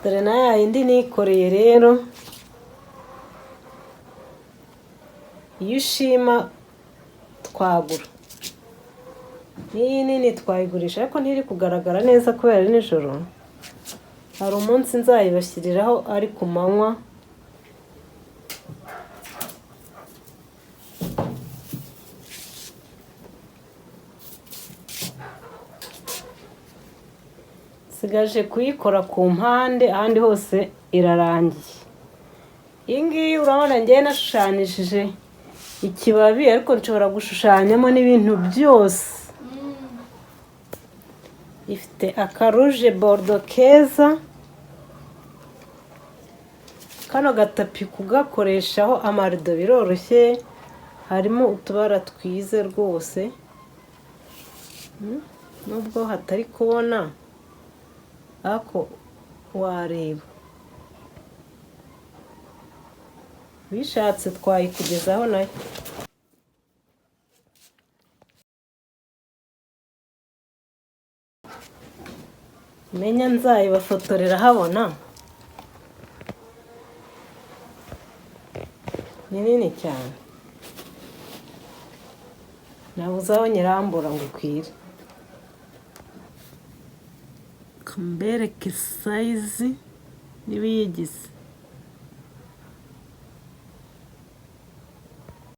Dore na ya yindi nikoreye rero. Iyo ushima twagura n'iyi nini twayigurisha, ariko ntiri kugaragara neza kubera ari nijoro. Hari umunsi nzayibashyiriraho ari ku manywa. Nsigaje kuyikora ku mpande, ahandi hose irarangiye. Iyi ngiyi urabona ngewe nashushanyishije ikibabi, ariko nshobora gushushanyamo n'ibintu byose. Ifite akaruje borudo keza. Kano gatapi kugakoreshaho amarido biroroshye, harimo utubara twiza rwose. Nubwo hatari kubona ariko wareba. Bishatse twayikugezaho nayo. Menya nzayibafotorera habona. Ni nini cyane, nabuze aho nyirambura ngo ikwire. Mbereke size n'ibiyigize.